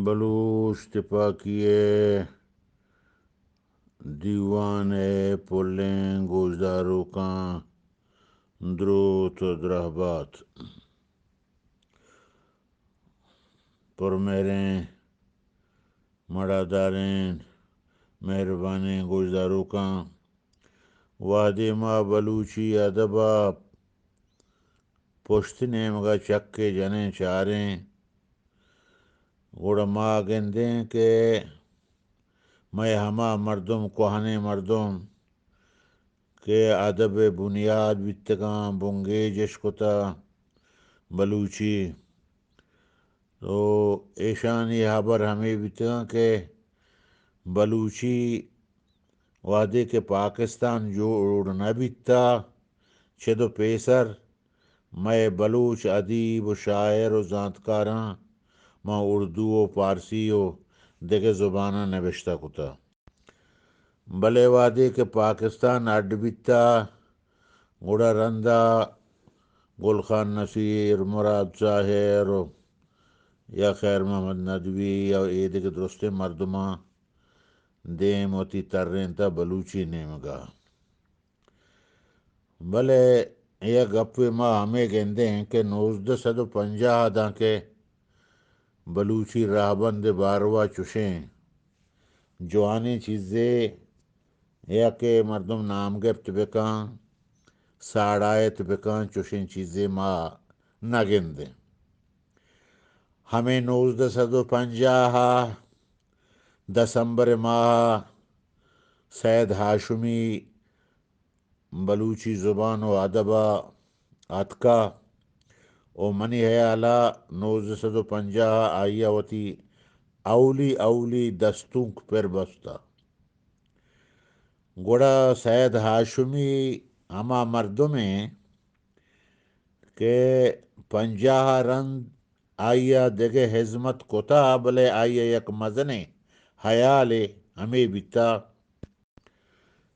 بلوچ تپاکی ءِ دیوان ءِ پلیں گوشداروکاں دروت ءُ درہبات۔ پرمہریں مڑاداریں مہربانیں گوشداروکاں، وہدے ما بلوچی ادب ءَ پشت نیمگ ءَ چکے جنیں چاریں، گڑا ما گندیں کہ مئے ہما مردم، کوہنیں مردم کہ ادب ءِ بنیاد بیتگاں، بنگیج اش کتہ بلوچی، تو ایشانی ہبر ہمے بیتگاں کہ بلوچی وہدے کہ پاکستان جوڑ نہ بیتہ، چد ءُ پیسر مئے بلوچ ادیب ءُ شاعر ءُ زانتکاراں ماں اردو ءُ پارسی ءُ دگہ زباناں نبشتہ کتہ۔ بلے وہدے کہ پاکستان اڈ بیتہ، گڑا رندا گل خان نصیر، مراد ظاہر ءُ یا خیر محمد ندوی یا اے دگہ درستیں مردماں دیم وتی ترینتہ بلوچی نیمگ ءَ۔ بلے یک گپے ما ہمے گندیں کہ نوزدہ سد ءُ پنجاہ ءَ دانکہ بلوچی رہبند ءِ باروا چوشیں جوانیں چیزے یا کہ مردم نام گپت بکن، ساڑایت بکن، چوشیں چیزے ما نہ گندیں۔ ہمے نوزدہ سد ءُ پنجاہ ءَ دسمبر ءِ ماہ ءَ سید ہاشمی بلوچی زبان ءُ ادب ءَ اتکا ءُ منی ہیال ءَ نوزدہ سد ءُ پنجاہ ءَ آئی ءَ وتی اولی اولی دستونک پر بستہ۔ گڑا سید ہاشمی ہما مردمیں کہ پنجاہ ءَ رند آئی ءَ دگہ ہزمت کتہ، بلے آئی ءَ یک مزنیں ہیالے ہمے بیتہ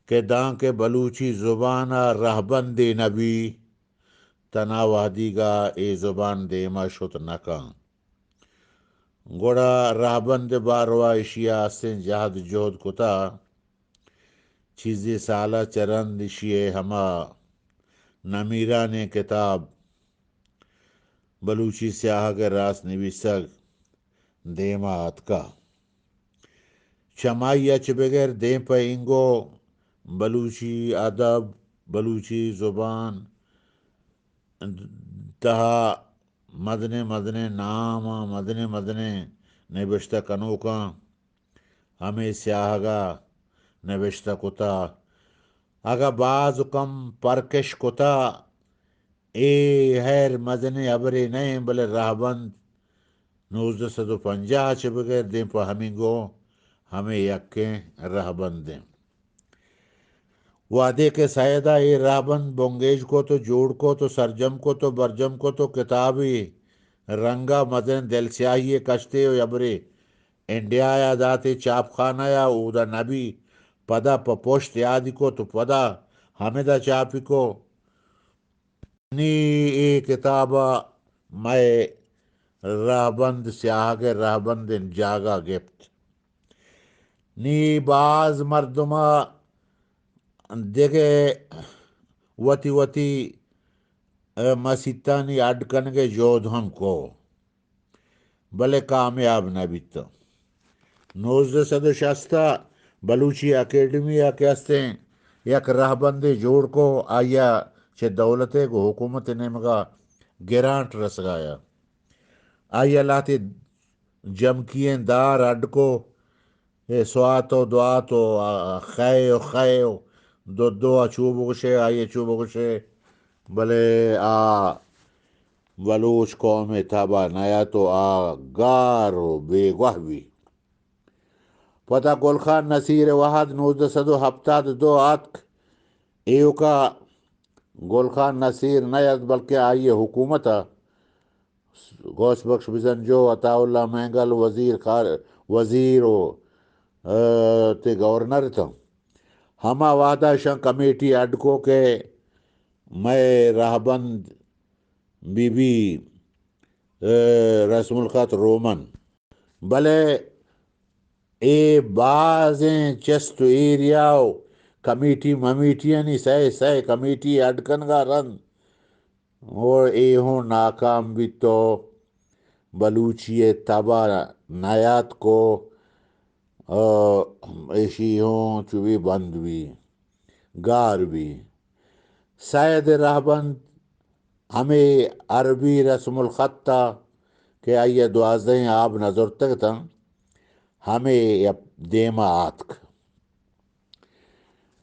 کہ دانکہ بلوچی زبان ءَ رہبندے نہ بی، تنا وہدیگا اے زبان دیما شت نہ کن۔ گڑا رہبند باروا اشی ءَ ہستیں جہد جہد کتہ۔ چیزے سال ءَ چہ رند اشی ءِ ہما نمیرانیں کتاب بلوچی سیاہگ ءِ راست نویسگ دیما آتکا۔ چمائی ءَ چہ بگر دیم پہ اینگو بلوچی ادب، بلوچی زبان تہا مزنیں مزنیں نام ءُ مزنیں مزنیں نبشتہ کنوکاں ہمے سیاہگ ءَ نبشتہ کتہ۔ اگاں باز کم پرکش کتہ، اے ہیر مزنیں ہبرے نہ ایں، بلے رہبند نوزدہ سد ءُ پنجاہ ءَ چہ بگر دیم پہ ہمینگو ہمے یکیں رہبند ایں۔ وہدے کہ سید ءَ اے رہبند بنگیج کت ءُ جوڑ کت ءُ سرجم کت ءُ برجم کت ءُ کتابی رنگ ءَ مزن دلسیاہی کشتے ءُ یبرے انڈیا ءَ داتے چاپخانہ ءَ، اودا نبی، پدا پہ پشت یادی کت ءُ پدا ہمدا چاپی کو۔ نی اے کتاب ءَ مئے رہبند، سیاہگ ءِ رہبند جاگہ گپت۔ نی باز مردم ءَ دگہ وتی وتی، ءَ، مسیتانی اڈ کنگ ءِ جہد ہم کو، بلے کامیاب نہ بیت۔ نوزدہ سد ءُ شست ءَ بلوچی اکیڈمی ءَ کہ ہستیں یک رہبندے جوڑ کو، آئی ءَ چہ دولت ءَ گوں حکومت ءِ نیمگ ءَ گرانٹ رسگ ءَ آئی ءَ لہتے جمکی ئیں دار اڈ کو، اے سوات ءُ دوات ءُ، آ، خے ءُ خے ءُ دو دو ءَ چو بگوشے، آئی ءَ چو بگوشے، بلے آ بلوچ قوم ءِ تب ءَ نیات ءُ آ گار ءُ بیگواہ بی۔ پدا گل خان نصیر ءِ وہد نوزدہ سد ءُ ہپتاد ءُ دو آتک، ایوکا گل خان نصیر نیات، بلکہ آئی ءِ حکومت ءَ غوث بخش بزنجو، عطا اللہ مینگل وزیر خار-، وزیر ءُ، ءَ، تے گورنر اتاں۔ ہما وہدا اشاں کمیٹی اڈ کو کہ مئے رہبند بی بی اے، رسم الخط رومن۔ بلے اے بازیں چست و ایریا و کمیٹی ممیٹیانی سئے سئے کمیٹی اڈ کنگا رند و اے ہوں ناکام بیت و بلوچی ء تبا نیاتکو، آ، ایشی ہوں چو بی بند بی، گار بی۔ سید رہبند ہمے عربی رسم الخط ء کہ آئی ء دوازدہیں آب نہ زرتگ اتاں، ہمے دیما آتک۔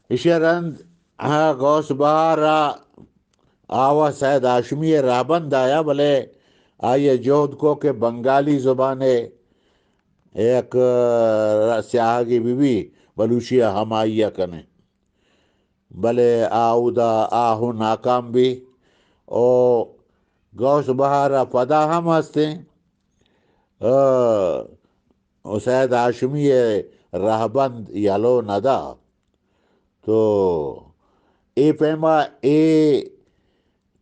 ایشی ء رند، ہاں، غوث بہار ء آوا سید ہاشمی ء رہبند آیا، بلے آئی ء جہد کو کہ بنگالی زبان ء یک، ء، سیاہگے بہ بی، بلوچی ء ہمائی ء کنے۔ بلے آ اودا آ ہوں ناکام بی۔ او غوث بہار ء پدا ہم ہستیں، ء، و سید ہاشمی ء رہبند یلو نہ دا۔ تو اے پیما اے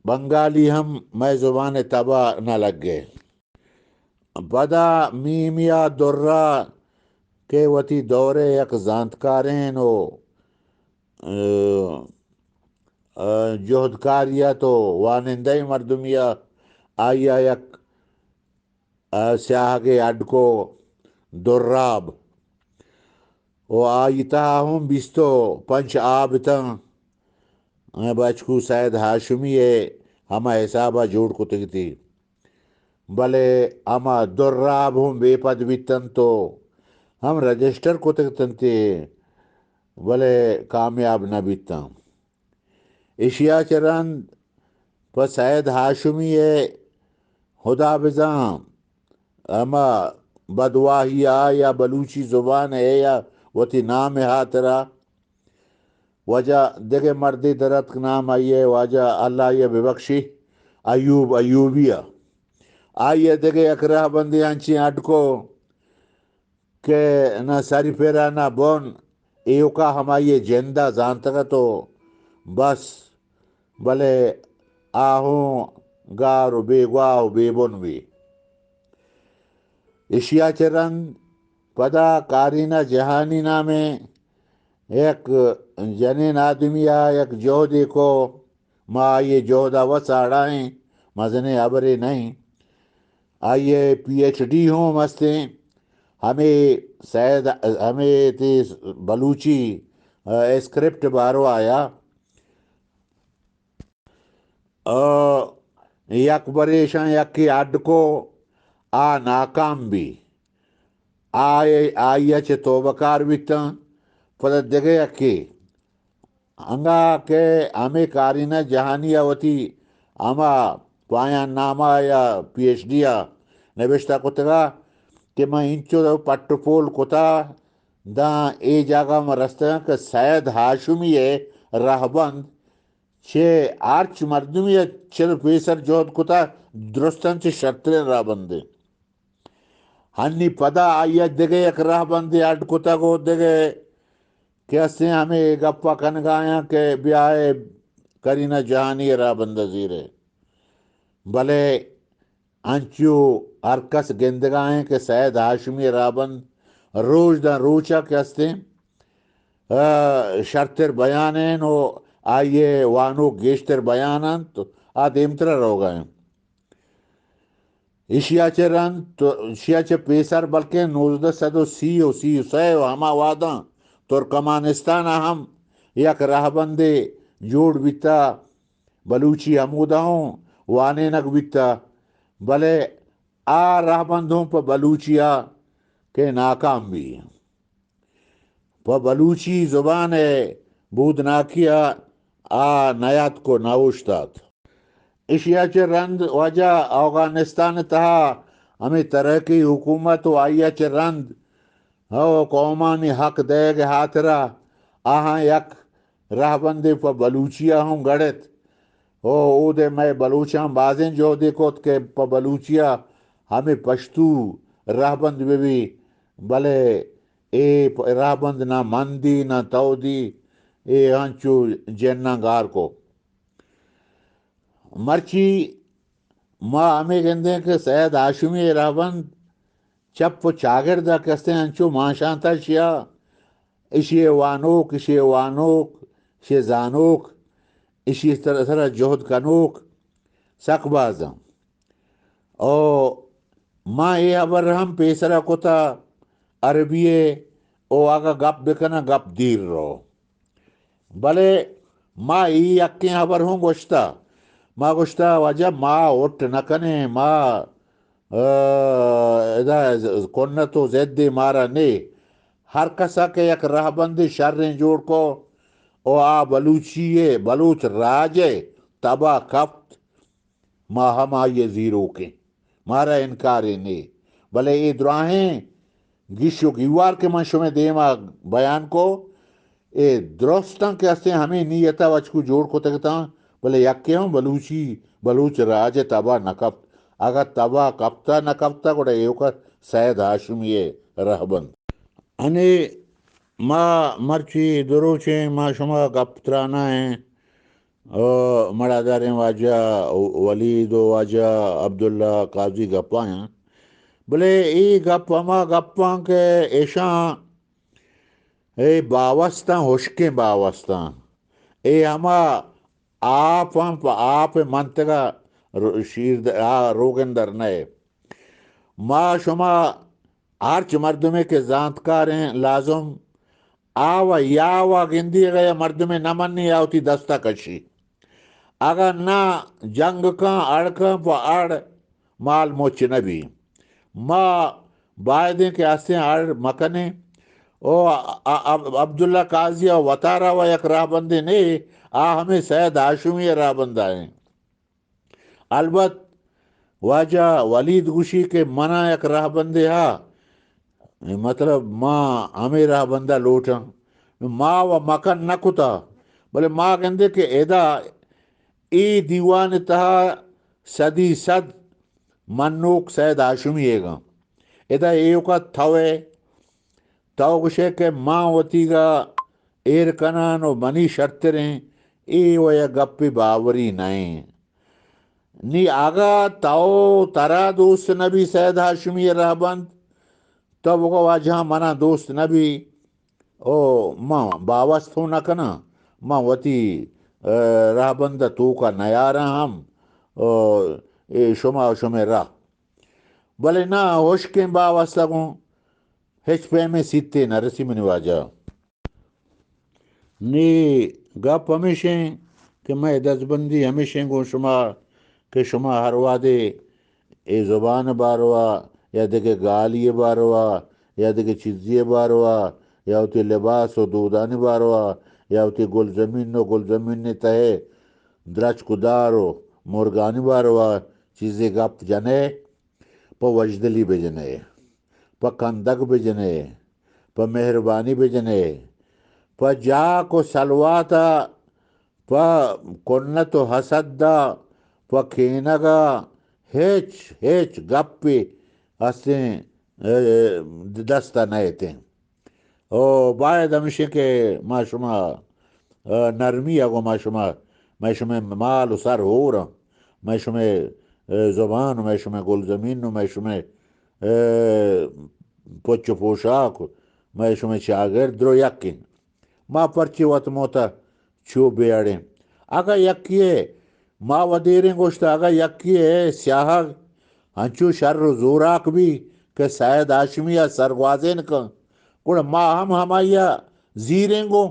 بنگالی ہم مئے زبان ء تبا نہ لگے۔ پدا میمیا درا کہ وتی دور ء یک زانتکارین و، ء، ء، جہدکاری ات و وانندہ مردمی ء آئی ء یک، ء، سیاہگے اڈ کو دراب و آئی تہا ہوں بیست و پنچ آب اتاں۔ ء، بچکو سید ہاشمی ء ہما حساب ء جوڑ کتگ تی۔ بلے ہما دراب ہم بے پد بیتنت و ہم رجسٹر کتگ اتنت، بلے کامیاب نہ بیتاں۔ ایشیا چہ رند پہ سید ہاشمی ء ہدا بزاں ہما بدواہی ء یا بلوچی زبان ء یا وتی نام ء ہاترا واجہ دگہ مردے در اتک، نام آئی ء واجہ اللہ آئی ء ببخشی، ایوب ایوبی ء۔ آئی ء دگہ یک رہبندے انچیں اڈ کو کہ نہ سری پرا نہ بن، ایوکا ہمائی ء جند ء زانتگ ات و بس، بلے آ ہوں گار و بیگواہ و بے بن بی۔ ایشیا چہ رند پدا کارینا جہانی نامیں یک جنین آدمی ء یک جہدے کو، ما آئی ء جہد ء وت ساڑائیں، مزنیں ہبرے نہ ایں۔ آئی ء پی ایچ ڈی ہوں ہستیں، ہمے سید، ہمے تی بلوچی، ء، اسکرپٹ بارو آیا۔ ء یک بریشاں یکے اڈ کو، آ ناکام بی۔ آ، آئی ء چہ توبہ کار بیتاں، پدا دگہ یکے۔ انگا کہ ہمے کارینہ جہانی ء وتی ہما پایان نامہ یا پی ایچ ڈی ء نبشتہ کتگا کہ من انچو پٹ و پول کتا، داں اے جاگہ من رستگاں کہ سید ہاشمی ء رہبند چہ ہرچ مردمی ء چد پیسر جہد کتا، درستاں چہ شرتریں رہبندے۔ ہنی پدا آئی ء دگہ یک رہبندے اڈ کتگ و دگہ کہ استیں ہمے گپا کنگایاں کہ بیائے کرینہ جہانی ء رہبند ء زیرے۔ بلے انچو ہر کس گندگا ایں کہ سید ہاشمی ء رہبند روچ داں روچا کہ استیں، ء، شرتر بیان ایں و آئی ء وانوک گیشتر بیان انت، آ دیمترا روگا ایں۔ ایشیا چہ رند تو، ایشیا چہ پیسر بلکیں نوزدہ سد و سی و سی و سئے و ہما وہداں ترکمانستان ء ہم یک رہبندے جوڑ بیتا، بلوچی ہمودا ہوں وانینگ بیتا، بلے آ رہبند ہوں پہ بلوچی ء کہ ناکام بی۔ پہ بلوچی زبان ء بودناکی ء آ نیاتک و نہ اوشتات۔ ایشی ء چہ رند واجہ اوگانستان ء تہا ہمے ترکی حکومت و آئی ء چہ رند ہو قومانی حق دئیگ ء ہاترا آہاں یک رہبندے پہ بلوچی ء ہوں گڑت۔ او اودے مئے بلوچاں بازیں جہدے کت کہ پہ بلوچی ء ہمے پشتو رہبند بہ بی، بلے اے پ-، رہبند نہ مندی نہ تودی، اے انچو جناں گار کو۔ مرچی ما ہمے گندیں کہ سید ہاشمی ءِ رہبند چپ و چاگرد ءَ کستیں انچو مانشانتا شیا، اشی ءِ وانوک، اشی ءِ وانوک، اشی ءِ زانوک، اشی ءِ سر-، سرا جہد کنوک سک باز انت۔ او ما اے ہبر ہم پیسرا کتا عربی ءَ، او اگاں گپ بکناں گپ دیر رو۔ بلے ما اے یکیں ہبر ہوں گوشتا، ما گوشتا واجہ ما اٹ نہ کنیں، ما، آ، ادا کنت و ضد مارا نے۔ ہر کسا کہ یک رہبندے شریں جوڑ کو، او آ بلوچی ءِ، بلوچ راج ءِ تبا کپت، ما ہم آئی ءِ زیروکیں، مارا انکارے نے۔ بلے اے دراہیں گیش و گیوار کہ من شمئے دیما بیان کو، اے درستاں کہ استیں ہمے نیتا وچکو جوڑ کتگ اتاں، بلے یکے ہم بلوچی، بلوچ راج ءِ تبا نہ کپت۔ اگاں تبا کپتا نہ کپتا، گڑا ایوکا سید ہاشمی ءِ رہبند۔ انی ما مرچی دو روچیں ما شما گپ ترانائیں، او مڑاداریں واجہ ولید و واجہ عبداللہ قاضی گپایاں، بلے اے گپ ہما گپاں کہ ایشاں اے باوستاں، ہشکیں باوستاں، اے ہما آپ ہم پہ آپ منطقہ رو-، شیر د-، آ روگن در نئے۔ ما شما ہرچ مردمے کہ زانتکاریں لازم آ و یا و گندی گئے مردمے نہ منی یا وتی دستا کشی۔ اگاں نہ جنگ کن، اڑ کن، پہ اڑ مال مچ نہ بی۔ ما بایدیں کہ استیں اڑ مکنیں۔ او ا-، ا-، اب-، عبداللہ قاضی ءَ وتارا و یک راہبندے نے، آ ہمیں سید ہاشمی ءِ راہبندا ایں۔ البت واجہ ولید گوشی کہ منا یک راہبندے ہا، مطلب ما ہمیں راہبندا لوٹاں۔ ما و مکن نہ کتا، بلے ما گندے کہ ادا اے دیوان ءِ تہا صدی صد منوک سید ہاشمی ئیگاں۔ ادا ایوکا تو ئے، تو گوشے کہ ما وتیگا ایر کنان و منی شرتریں، اے و یک گپے باوری نئیں۔ نی اگا تو ترا دوست نبی سید ہاشمی رہبند، تو بگو واجہاں منا دوست نبی، او من باوست ہوں نہ کناں، من وتی، ء، رہبند ء توکا نیاراں ہم، او، اے شما و شمے راہ۔ بلے نہ، ہشکیں باوست ء گوں ہچ پیمیں سیتے نہ رسی منی واجہ۔ نی گپ ہمیشیں کہ مئے دزبندی ہمیشیں گوں شما کہ شما ہر وہدے اے زبان ء باروا یا دگہ گالی ء باروا یا دگہ چیزی ء باروا یا وتی لباس و دودانی باروا یا وتی گلزمین و گلزمین ء تہ ء درچک و دار و مرگانی باروا چیزے گپ جنئے، پہ وژدلی بجنئے، پہ کندگ بجنئے، پہ مہربانی بجنئے، پہ جاک و سلوات ء، پہ کنت و حسد ء، پہ کینگ ء، ہچ، ہچ گپے استیں، ء، دست ء نئیتیں۔ او باید ہمیشیں کہ ما شما، ء، نرمی ء گوں ما شما، مئے شمئے مال و سر ہور انت، مئے شمئے، ء، زبان و مئے شمئے گلزمین و مئے شمئے، ء، پچ و پوشاک و مئے شمئے چاگرد درو یک انت۔ ما پرچے وت موتا چو بیاڑیں؟ اگاں یکے ء ما ودیریں گوشت، اگاں یکے ء سیاہگ انچو شر و زوراک بی کہ سید ہاشمی ء سرگوازین کن، گڑا ما ہم ہمائی ء زیریں گوں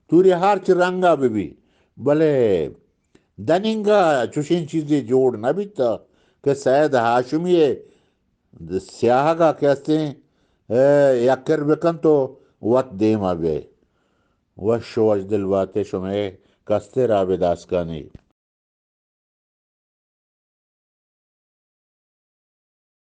توری ہرچ رنگ ء بہ بی۔ بلے دننگا چوشیں چیزے جوڑ نہ بیتا کہ سید ہاشمی ء سیاہگ ء کہ استیں، ء، یکر بکنت و وت دیما بئے۔ وش و وشدل باتے شمئے کستر عابد آسکانی۔